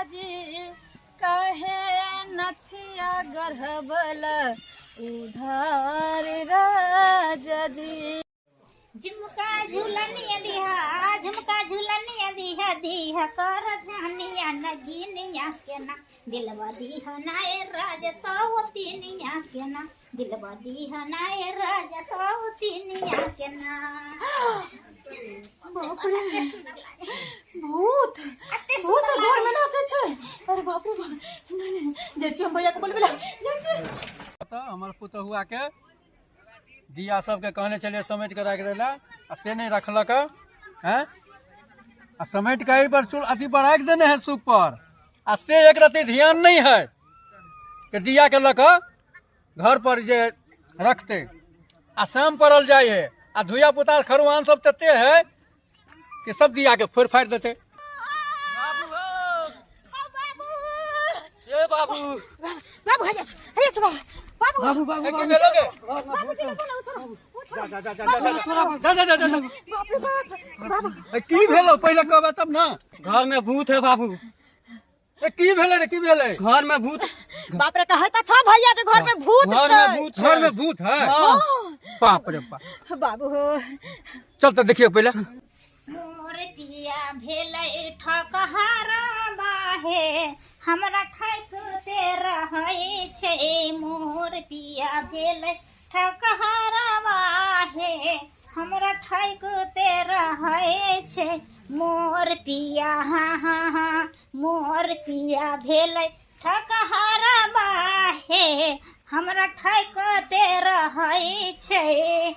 जी कहे नथिया गढ़बल उधार राजा जी। झुमका झुलनिया दिहा, झुमका झुलनिया दिहा, दिहा कर जानिया नगीनिया के ना, दिलवा दिहा नाए राज सौतीनिया के ना, दिलवा दिहा नाए राज सौतीनिया के ना। बाप रे, भूत भूत घर में नाचे छै। अरे बाप रे बाप, नहीं नहीं, जाइ छी हम भैया के बोलबै ला, जाइ छी। तऽ हमर पुतहुआ के दिया सबके कहने छलियै समेट के राखि दै लए, आ से नहि रखलक हैं, आ समेट के एहि पर चूल अथी पर राखि देने है सूप पर, आ से एक रत्ती ध्यान नहीं है कि दिया के लऽ कऽ घर पर जे रखते, आ शाम पड़ल जाइ है आ धुया पुता खरुआन सब तते है कि सब दिया के फोड़ फाड़ि देते। ए बाबू, बाबू, हे जा हे जा बाबू, बाबू, बाबू, की भेलो गे? बाबू जी बोलो, छोड़ो। जा जा जा जा जा जा जा जा जा। बाप रे बाप, बाबू। ए, की भेलो पहिले कहबे तब ना। घर में भूत है बाबू। ए, की भेलै रे, की भेलै? घर में भूत। बाप रे, कहै त छ भैया जे घर में भूत घर छै। में भूत, घर में भूत है। हाँ। बाप रे बाप। बाबू हो। चल त देखिए पहिले। मोर पिया भेलै ठकहारा बाहे, हमरा ठकते रहै छै। मोर पिया भेलै ठकहारा बाहे, हमरा ठकते रहै छै। मोर पिया, हाँ हाँ हाँ, मोर पिया भेलै ठकहारा बाहे, हमरा ठकते रहै छै।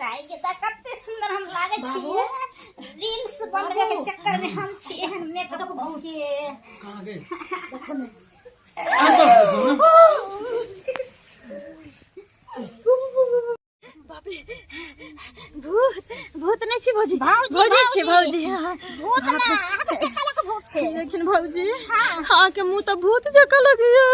दाइ के तऽ कते सुंदर हम लागै छियै, रील्स बनबै के चक्कर में हम छियै, मेकअप छियै। कहाँ गए? बाप रे, भूत भूत नहीं छी भौजी, भौजी, भौजी छी भौजी। भौजी, हाँ। भूत ना, अहाँके के कहलक भूत छै? लेकिन भौजी, हाँ के मुंह तऽ भूत जकाँ लगैया।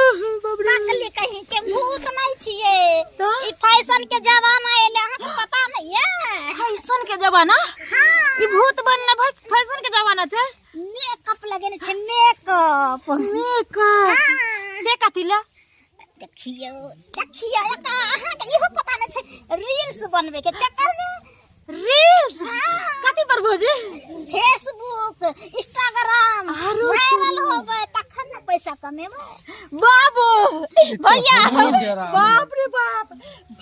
बाप रे, पागल कहीं के, भूत नहीं छियै। तऽ? ई फैशन के जमाना एलै, अहाँके पता नहीं है? फैशन के जमाना? हाँ। ई भूत बनने फैशन के जमाना छै? मेकअप लगेने छै, मेकअप। मेकअप? हाँ। से कथी ला? देखियौ देखियौ, एतऽ अहाँके इहो पता नहि छै, रील्स बनबै के चक्कर में। रील्स? हाँ। कथी पर भौजी? फेसबुक, इंस्टाग्राम, आरो वायरल होबै तखन ने पैसा कमेबै। बाबू भैया, हमरो डेरा। बाप रे बाप,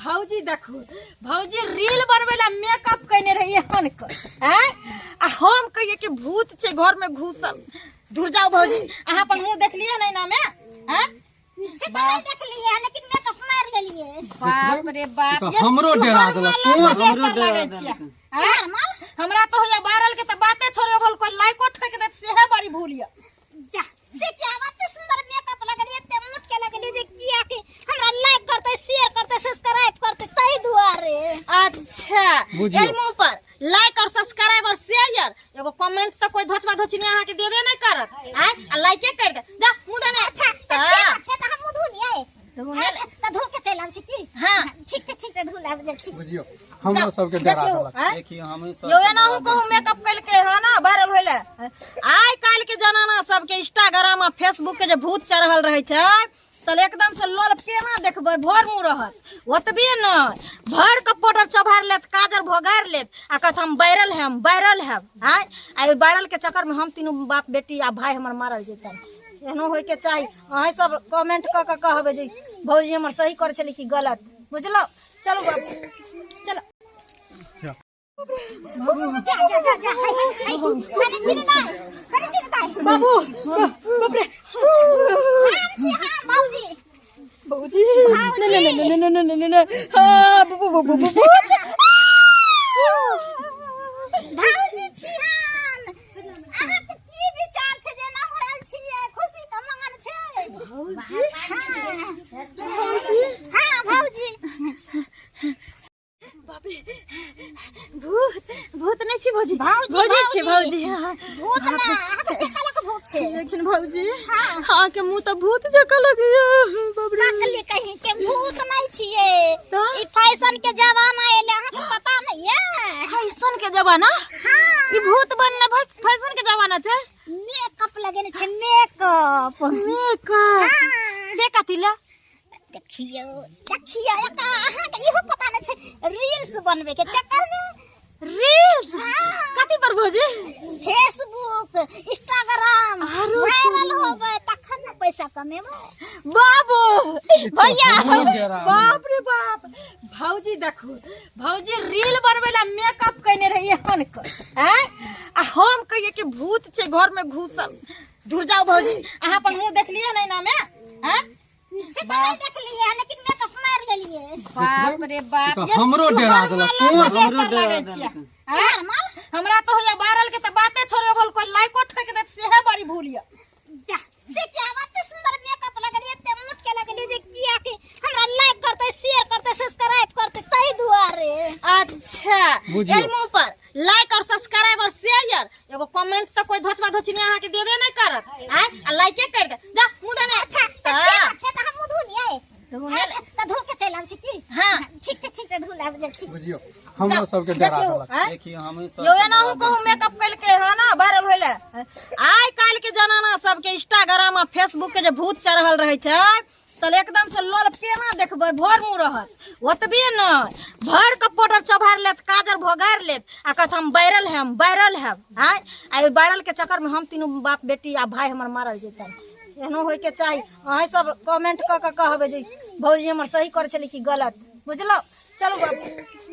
भौजी देखू, भौजी रील बनबै ला मेकअप कयने रही हन के, हैं, आ हम कहिए कि भूत छै घर में घुसल। दूर जाओ भौजी, अहाँ अपन मुंह देखलिए नहीं ना में? हैं? से तऽ नहि देखलियै, लेकिन मेकअप मारि लेलियै। बाप रे बाप, तऽ ये हमरो डेरा देलक। चूहड़ कोन माल हमरो बेहतर डेरा लागै देलक। छियै। हैं? हमरा तऽ होइया वायरल के तऽ बाते छोड़ियो गेल, कोई लाइको ठोकि देत सेहे बड़ी भूल यऽ। जा, से क्या बात, सुंदर मेकअप लगलियै, एते मोट के लगलियै जे किया के हमरा लाइक करतै, शेयर करतै, सब्सक्राइब करतै, ताहि दुआरे। अच्छा, बुझियौ। एहि मुंह पर लाइक और सब्सक्राइब और शेयर, एगो कमेंट तऽ कोई धोचबा धोची नहीं अहाँके देबे नहीं करत, आँय, आ लाइके कर दे। जा मुंह देने। अच्छा, तऽ से बात छै, तऽ हम मुंह धो लियै। धो ले। अच्छा, तऽ धो के चलि आबै छी की? हाँ। ठीक छै, ठीक छै, धो लाबि जाइ छी। बुझियौ, हमरो सबके डरा देखियौ, देलक। आँय? देखियौ, हमहूँ सब यौ, एनाहु कहूँ मेकअप कलकै हँ ना वायरल होइले। आइ काल्हि के जनाना सबके इंस्टाग्राम आ फेसबुक के जे भूत चढ़ल रहै छै, तऽ एकदम से लोल पेना देखबै भर मुँह रहत, ओतबे नहि भर के पाउडर चढ़ारि लेत, काजर भोगारि लेत आ कहत हम वायरल हैम, वायरल हैम। आँय, आ ओहि वायरल के चक्कर में हम तीनू बाप बेटी आ भाई हमर मारल जेतै। एहनो होइके चाही। अहीं सब कमेंट कऽ के कहबै जे भौजी हमर सही करै छलै कि गलत, बुझलहुँ? चलू बाबू, चलो। जा जा जा जा, हाय हाय, सनी चिनी दाइ, सनी चिनी दाइ। बाबू, बाप रे। हम छी, हम भौजी। भौजी, नहीं नहीं नहीं नहीं नहीं नहीं नहीं, हाँ, बाबू बाबू बाबू। भौजी छी हम। अहाँके की विचार छै जे एना हो रहल छियै? खुशी के मंगन छै। भौजी? भौजी, हाँ भौजी। बाप रे, भूत भूत नहीं छी भौजी, भौजी, भौजी छी भौजी। भौजी, हाँ। भूत ना, अहाँके के कहलक भूत छै। लेकिन भौजी, अहाँके मुँह तऽ भूत जकाँ लगैया, बाप रे। पगली कहीं के, भूत नहीं छियै। तऽ? ई फैशन के जमाना एले, अहाँके पता नहीं है? फैशन के जमाना? हाँ। ई भूत बनने फैशन के जमाना छै? मेकअप लगेने छै, मेकअप। मेकअप? हाँ। से कथी ले? देखियौ देखियौ, एकर अहाँके इहो पता नहीं छै? रील्स बनबै के चक्कर में। रील्स? हाँ। कथी पर भौजी? Facebook, Instagram. आरो वायरल होबै तखन ने पैसा कमेबै। बाबू भैया। हमरो डेरा। बाप रे बाप, भौजी देखू, भौजी रील बनबै ला मेकअप कयने रही एहन के, आँय? आ हम कहिए कि भूत छै घर में घुसल। दूर जाओ भौजी, अहाँ अपन मुंह देखलिए नहीं ना में? आँय? से तऽ नहीं देखलियै, लेकिन मेकअप मारि लेलियै। बाप रे बाप। तऽ ये हमरो डेरा देलक। चूहड़ कोन माल हमरो बेहतर डेरा लगै देलक? छियै। आँय? हमरा तऽ होइया वायरल के तऽ बाते छोड़ो, एगो कोई लाइको ठोकि देत सेहे बड़ी भूल यऽ। जा, से क्या बात, सुंदर मेकअप लगलियै, एते मोट के लगलियै जे किया के हमरा लाइक करते, शेयर करते, सब्सक्राइब करते, ताहि दुआरे। अच्छा। बुझियौ। एहि मुंह पर लाइक और सब्सक्राइब और शेयर, एगो कमेंट तऽ कोई धोचबा धोचनी अहाँ के देबे नहीं करत। आँय, आ लाइके कर दे, जा मुंह देने। अच्छा, तऽ से बात छै, तऽ हम मुँह धो लियै। धो ले। अच्छा, तऽ धो के चलि आबै छी की? हाँ। ठीक छै, ठीक छै, धो लाबि जाइ छी। बुझियौ, हमरो सबके डरा देखियौ, देलक। आँय? देखियौ, हमही सब यौ, एनाहु कहूँ मेकअप केलकै हँ ना वायरल होइले? आइ काल्हि के जमाना सबके इंस्टाग्राम आ फेसबुक के जे भूत चढ़ल रहै छै तऽ एकदम से लोल पेना देखबै भर मुँह रहत। ओतबे नहि, भर के पाउडर चढ़ारि लेत, काजर भोगारि लेत आ कहत हम वायरल हैम, वायरल हैम। आँय, आ ओहि वायरल के चक्कर में हम तीनू बाप बेटी आ भाई हमर मारल जेतै। एहनो होइके चाही। अहीं सब कमेंट कऽ के कहबै जे भौजी हमर सही करै छलै कि गलत। बुझलहुँ? चलू बाबू।